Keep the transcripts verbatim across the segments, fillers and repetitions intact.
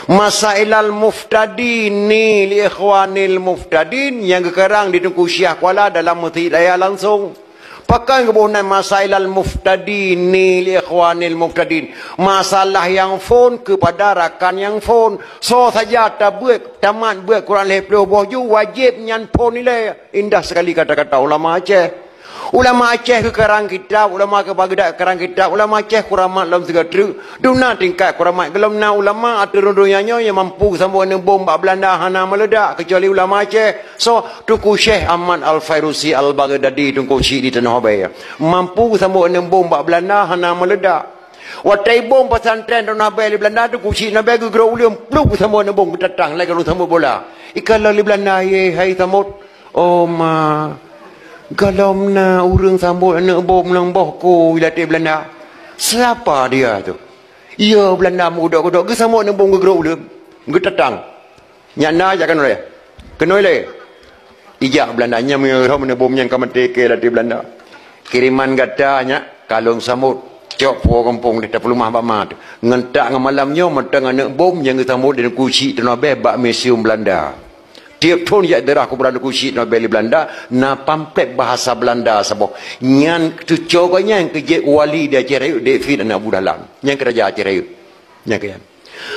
Masailal muftadin ni li ikhwanil muftadin nyang geukarang di Teungku Syiah Kuala dalam Meuseujid Raya langsong. Pakon geuboh nan masailal muftadin ni li ikhwanil muftadin? Masalah nyang phon keupada rakan nyang phon. Soe saja tabeuet, tamat beuet Quran lhèe ploh boh ju, wajéb nyan phon ilèe. Indah sekali kata-kata ulama Aceh. Ulama Aceh geukarang kitab, ulama geuba geudak karang kitab, ulama Aceh kuramat lom sigoe treuk. Dum na tingkat kuramat gohlom na ulama ateueh rhueng donya nyoe nyang mampu geusambot aneuk bom bak Beulanda hana meuledak, keucuali ulama Aceh. Soe? Teungku Syekh Ahmad Al-Fairusi Al-Baghdadi, Teungku Chik di Tanoh Abee. Mampu geusambot aneuk bom bak Beulanda hana meuledak. Watèe ibom pesantren Tanoh Abee lé Beulanda, Teungku Chik Tanoh Abee geugrôp u leuen, plup, geusambot aneuk bom geutatang lagèe ureueng sambot bola. Ikalon lé Beulanda, "Ye, hai sambot." Oh ma, gohlom na ureueng sambot aneuk bom nyang boh kôi latèe Beulanda. Siapa dia tu? Iya, Beulanda meugodok-godok, geusambot aneuk bom geugrôp u leuen, geutatang. Nyak na jak keunoe lé. Keunoe lé. Ijak Beulanda, nyan meunyoe rhom aneuk bom nyan ka maté kèe latèe Beulanda. Kiriman gata nyak ka lôn sambot. Cok puwoe gampông deh, tapeuleumah bak ma teuh. Ngon tak ngon malam nyoe mantong aneuk bom nyang geusambot di Teungku Chik Tanoh Abee bak museum Beulanda. Tiep thon jak ziarah kuburan Teungku Chik Tanoh Abee lé Beulanda, na pamflet bahasa Beulanda saboh. Nyan teucok gobnyan keu jeuet wali di Aceh Rayeuk, David aneuk Abu Dahlan. Nyan keu raja Aceh Rayeuk. Nyan keu nyan.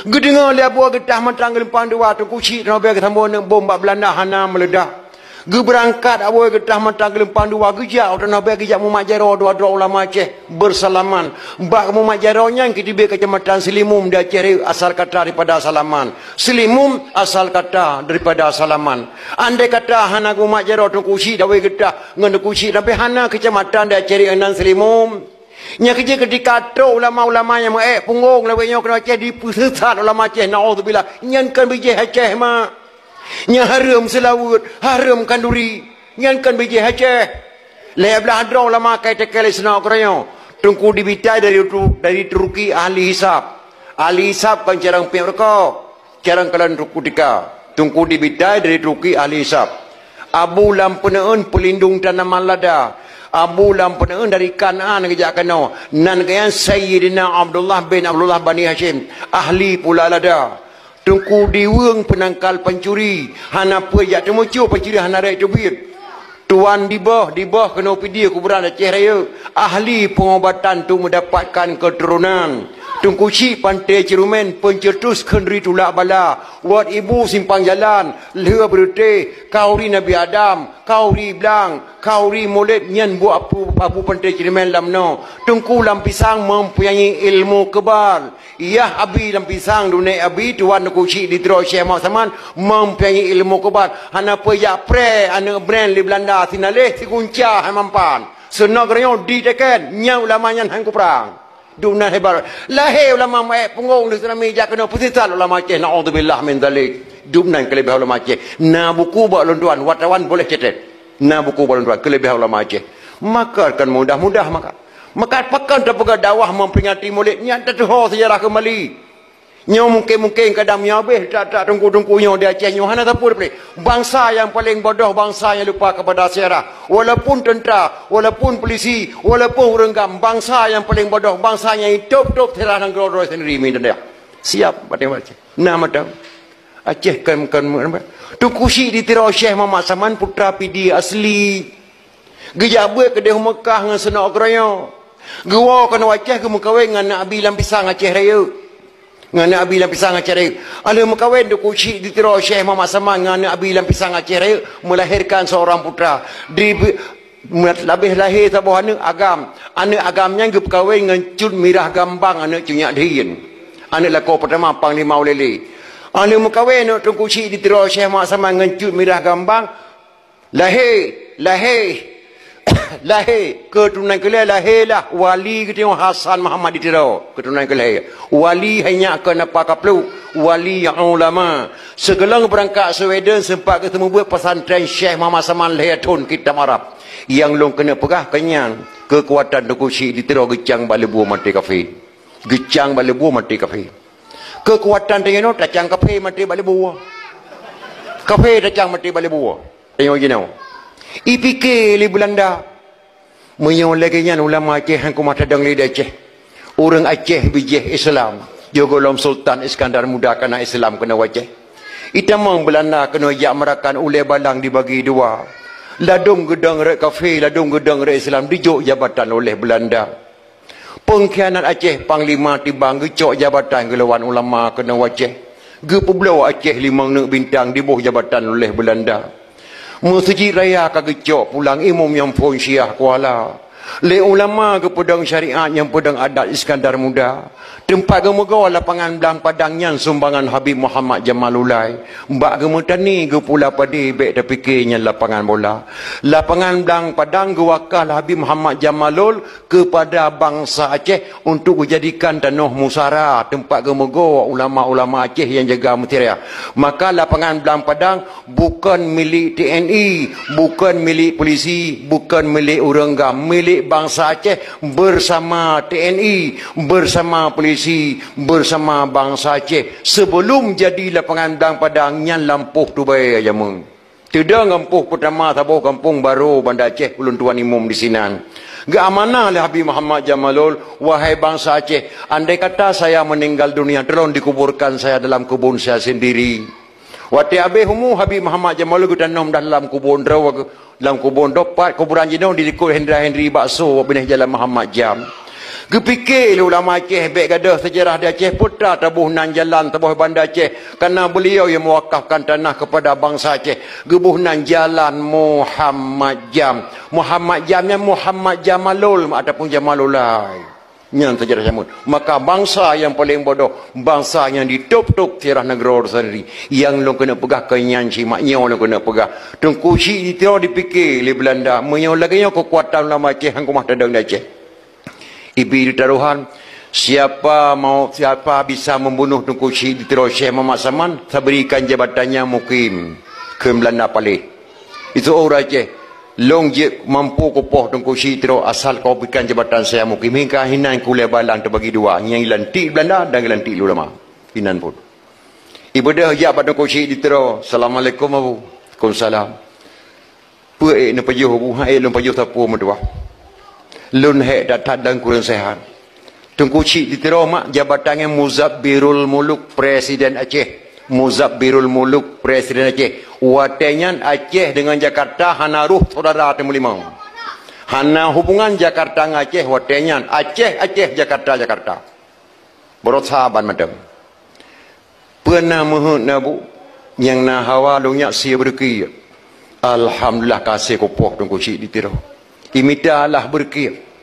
Geudeungoe lé Abu Geutah Mantang Geulumpang Dua, Teungku Chik Tanoh Abee geusambot aneuk bom bak Beulanda hana meuledak. Geubeurangkat Abu Geutah Mantang Geulumpang Dua, geujak u Tanoh Abee, geujak mumat jaroe dua droe ulama Aceh beusalaman. Bak mumat jaroe nyan geuteubiet keucamatan Seulimum di Aceh Rayeuk, asal kata daripada salaman. Seulimum asal kata daripada salaman. Andai kata hana geumat jaroe Teungku Chik Abu Geutah ngon Teungku Chik Tanoh Abee, hana keucamatan di Aceh Rayeuk nan Seulimum. Nyan keuh jeuet keutika trok ulama-ulama nyang meu-ék punggong lawét nyoe keunoe Aceh, dipeuseusat ulama Aceh, naudzubillah. Nyan kon bijéh Aceh, mak. Nyan hareuem seulaweuet, hareuem khanduri. Nyan kon bijéh Aceh. Lhèe blaih droe ulama ka itékèe lé Snouck Hurgronje. Teungku Dibitai dari Tu-, dari Turki, ahli hisab. Ahli hisab kon carông piep rukok. Carông kalon Teungku Tika, Teungku Dibitai dari Turki, ahli hisab. Abu Lam Peuneuen, peulindong tanaman lada. Abu Lam Peuneuen dari Kanaan geujak keunoe. Nan geuh nyan Sayyidina Abdullah bin Abdullah Bani Hasyim, ahli pula lada. Teungku Diweueng, peunangkal pancuri, hana peue jak teumucue, pancuri hana rhot teubiet. Tuan Diboh, Diboh keunoe Pidie, kuburan Aceh Rayeuk, ahli peungobatan untuk meudapatkan keuturonan. Teungku Chik Panté Ceureumèn, peuncetus khanduri tulak bala, Wat Ibu simpang jalan, lheueh beureutéh, khanduri Nabi Adam, khanduri blang, khanduri Mulod, nyan buet Abu, Abu Panté Ceureumèn lam noe. Teungku Lam Pisang mempunyai ilmu kebal. Yah Abi Lam Pisang, dunek Abi, tuan Teungku Chik di Tiro Syekh Muhammad Saman, mempunyai ilmu kebal. Hana peue jak preh aneuk brand lé Beulanda, sinaleh sigunca hai mampan. Snouck Hurgronje diteken, nyan ulama nyan han kuprang. Dum nan hebat. Lahé ulama meu-ék punggong di Seuramoe jak keunoe, peuseusat ulama Aceh, naudzubillah min dzalik. Dum nan keuleubeh ulama Aceh. Na buku bak lôn tuan, wartawan boleh catat. Na buku bak lôn tuan, keuleubeh ulama Aceh. Maka kon mudah-mudah maka. Maka pakon tapeugah dakwah memperingati Mulod, nyan tateuho seujarah keumbali. Nyoe mungken-mungken kadang meunyoe habéh that-that teungku-teungku nyoe di Aceh nyoe hana sapeue teupeuleueh. Bansa nyang paleng bodoh, bansa nyang lupa kepada sejarah. Walaupun teuntara, walaupun polisi, walaupun ureueng gam, bansa nyang paleng bodoh, bansa nyang itôb-tôb sejarah nanggroe droe sendiri, minta siap bateng Aceh. Nah, mata. Aceh kan, kan, Teungku Chik di Tiro Syekh Muhammad Saman, putra Pidie asli. Geujak beuet keudeh u Meukah ngon Snouck Hurgronje. Geuwoe keunoe Aceh geumeukawen ngon aneuk Abi Lam Pisang Aceh Rayeuk. Ngon aneuk Abi Lam Pisang Aceh Rayeuk. Aneuk meukawen Teungku Chik di Tiro Syekh Muhammad Saman ngon aneuk Abi Lam Pisang Aceh Rayeuk, melahirkan seorang putra. Di, leubeh lahé saboh aneuk agam. Aneuk agam nyan geupeukawen ngon Cut Mirah Gambang, aneuk Cut Nyak Dhien. Aneuk lakoe peutama Panglima Ulee Lheue. Aneuk meukawen aneuk Teungku Chik di Tiro Syekh Muhammad Saman ngon Cut Mirah Gambang. Lahé, lahé, lahé, keuturonan keu lhèe lahé lah wali geutanyoe Hasan Muhammad di Tiro, keuturonan keu lhèe. Wali hai nyak keu napa kapluek, wali ulama. Sigohlom beurangkat Sweden seumpat geuseumeubeuet pesantren Syekh Muhammad Saman lhèe thon kitab Arab. Nyang lôn keuneuk peugah keu nyan, keukuatan Teungku Chik di Tiro geucang bak leubue maté kafé. Geucang bak leubue maté kafé. Keukuatan tanyoe nyoe tacang kafé maté bak leubue. Kafé tacang maté bak leubue. Tanyoe jinoe. Ipike lé Beulanda. Meunyoe lagèe nyan ulama Aceh han kumat tadong lé di Aceh. Ureueng Aceh bijéh Islam. Jogolom Sultan Iskandar Muda kana Islam keunoe u Aceh. Itamong Beulanda keunoe jak meurakan ulèe balang dibagi dua. Ladôm geudong rot kafé, ladôm geudong rot Islam dijok jabatan oleh Beulanda. Peungkhianat Aceh, Panglima Tibang geucok jabatan geulawan ulama keunoe u Aceh. Geupeubloe Aceh limong neuk bintang diboh jabatan oleh Beulanda. Meuseujid raya ka geucok pulang imum nyang phon Syiah Kuala. Lé ulama geupeudong syariat nyang peudong adat Iskandar Muda. Teumpat geumeugoe lapangan Blang Padang nyan sumbangan Habib Muhammad Jamalulai. Bak geumeutani geupula padé bèk tapike nyan lapangan bola. Lapangan Blang Padang geuwakah lé Habib Muhammad Jamalul keupada bansa Aceh untuk geujadikan tanoh musara teumpat geumeugoe ulama-ulama Aceh nyang jaga meuseujid raya. Maka lapangan Blang Padang bukon milék T N I, bukon milék polisi, bukon milék ureueng GAM, milék bansa Aceh bersama T N I, bersama polisi, bersama bansa Aceh. Sebelum jadi lapangan Blang Padang nyan lampôh Tubai jameun. Teudong gampông peutama saboh gampông barô Banda Aceh ulôn tuan imum disinan. Geuamanah lé Habib Muhammad Jamalul, "Wahai bansa Aceh, andai kata saya meninggal dunia, tolong dikuburkan saya dalam kebun saya sendiri." Watèe abéh umu Habib Muhammad Jamalul geutanom dalam kubon droe, lam kubon droe pat kuburan jinoe di likot Hendra Hendri Bakso binéh Jalan Muhammad Jam. Geupike lé ulama Aceh bèk gadôh seujarah di Aceh, peue ta taboh nan jalan saboh Banda Aceh, karena beliau yang mewakafkan tanah kepada bangsa Aceh. Geuboh nan Jalan Muhammad Jam. Muhammad Jam nyan Muhammad Jamalul ataupun Jamalulai. Nyan seujarah jameun. Maka bansa nyang paleng bodoh, bansa nyang ditôb-tôb seujarah nanggroe sendiri. Nyang lôn keuneuk peugah keu nyan cit, mak nyoe lôn keuneuk peugah. Teungku Chik di Tiro dipike lé Beulanda, meunyoe lagèe nyoe keukuatan ulama Aceh, han keumah tadong di Aceh. Ibi di tarohan, siapa mau, siapa bisa membunuh Teungku Chik di Tiro Syekh Muhammad Saman, saya berikan jabatannya mukim. Kheun Beulanda paléh. Itu ureueng Aceh, lôn jeuet mampu kupoh Teungku Chik di Tiro asal kau berikan jabatan saya mukim. Hingga hinan kulèe balang teubagi dua, nyang geulantik Beulanda dan geulantik ulama. Hinan phôn. Ibeudôh jak bak Teungku Chik di Tiro, "Assalamualaikum, Abu." "Waalaikumsalam." "Peue ék neupajoh, Bu?" "Han ék lôn pajoh sapeue meutuah. Lôn hék that-that dan kureueng seuhat." Teungku Chik di Tiro mak jabatan nyan Muzabbirul Muluk, Presiden Aceh. Muzabbirul Muluk, Presiden Aceh. Watèe nyan Aceh deungon Jakarta hana roh syedara teumeulimong. Hana hubungan Jakarta ngon Aceh watèe nyan. Aceh, Aceh, Jakarta, Jakarta. Baroesa ban mantong. Peue na meuheuet na, Bu? Nyang na hawa lôn nyak sie beureukiek. Alhamdulillah ka sie kupoh Teungku Chik di Tiro. Imita lah beureukiek.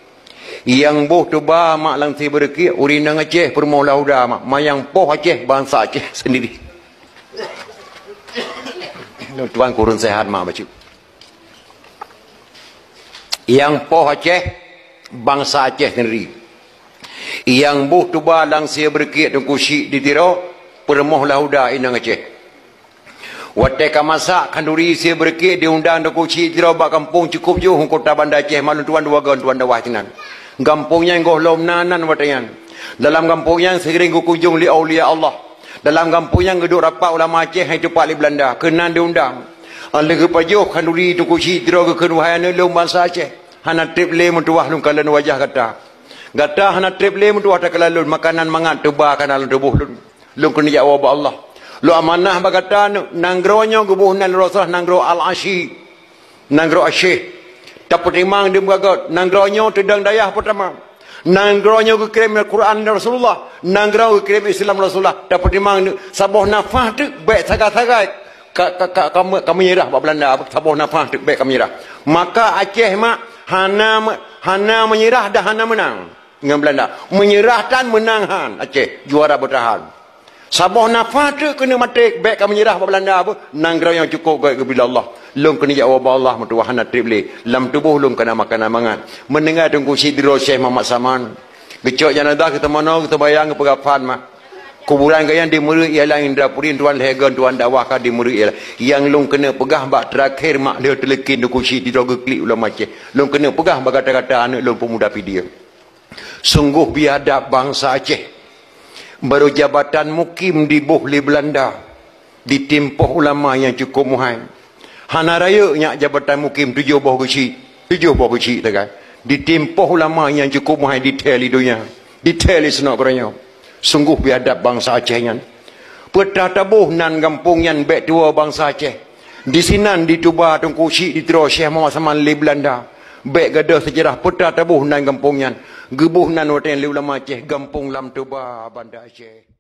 Nyang boh tuba mak lam sie beureukiek, ureueng inong Aceh peurumoh Lahuda mak, ma nyang poh Aceh bansa Aceh sendiri. Lôn tuan kureueng seuhat mak bacut. Nyang poh Aceh, bansa Aceh sendiri. Nyang boh tuba lam sie beureukiek Teungku Chik di Tiro, peurumoh Lahuda inong Aceh. Watèe ka masak khanduri sie beureukiek diundang Teungku Chik di Tiro bak gampông cukôp jiôh u kota Banda Aceh, mak lôn tuan dua goe tuan dakwah sinan. Gampông nyan gohlom na nan watèe nyan. Dalam gampông nyan seuring geukunjong lé aulia Allah. Dalam gampông nyan geuduek rapat ulama Aceh nyang teupat lé Beulanda, keunan diundang. Lheueh geupajoh khanduri Teungku Chik di Tiro geukheun, "Wahai aneuk lôn bansa Aceh, hana treb lé meutuah lôn kalon wajah gata. Gata hana treb lé meutuah takalon lôn, makanan mangat tuba ka na lam tuboh lôn. Lôn keuneuk jak woe bak Allah. Lôn amanah bak gata aneuk, nanggroe nyoe geuboh nan lé Rasulullah nanggroe Al-Asyi." Nanggroe Aceh. Tapeutimang di meugagot, nanggroe nyoe teudong dayah peutama. Nanggroe nyoe geukirém Al-Quran dari Rasulullah. Nanggroe geukirém Islam Rasulullah. Tapeutimang di saboh nafah teuk bèk sagai-sagai ka, ka, ka, ka, ka meunyeurah bak Beulanda. Saboh nafah teuk bèk ka meunyeurah. Maka Aceh mak hana me-, hana meunyeurah dan hana meunang ngon Beulanda. Meunyeurah tan, meunang han. Aceh juara beutahan. Saboh nafah teuk keuneuk maté, bèk ka meunyeurah bak Beulanda beuh. Nanggroe nyang cukôp gèt geubila Allah. Lôn keuneuk jak woe bak Allah meutuah hana treb lé. Lam tuboh lôn ka na makanan mangat. Meuninggai Teungku Chik di Tiro Syekh Muhammad Saman. Geucok janazah geuteumanoe, geuteumbayang, geupeugah phan mak. Kuburan geuh nyan di Meureue ialah Indrapuri, tuan lhèe goe tuan dakwah ka di Meureue ialah. Nyang lôn keuneuk peugah bak teurakhé mak lheueh teuleukin Teungku Chik di Tiro geuklik ulama Aceh. Lôn keuneuk peugah bak gata-gata aneuk lôn peumuda Pidie. Sunggoh biadab bansa Aceh. Barô jabatan mukim diboh lé Beulanda, ditimpoh ulama nyang cukôp muhai. Hana rayeuk nyak jabatan mukim tujoh boh geuchik, tujoh boh geuchik sagai. Ditimpoh ulama nyang cukôp muhai, dithèe lé donya, dithèe lé seunok geutanyoe. Sunggoh biadab bansa Aceh nyan. Peue teuma taboh nan gampông nyan bék tuwoe bansa Aceh. Disinan dituba Teungku Chik di Tiro Syekh Muhammad Saman lé Beulanda. Bék gadôh seujarah peue teuma taboh nan gampông nyan. Geuboh nan watée lé ulama Aceh gampông Lam Toba Banda Aceh.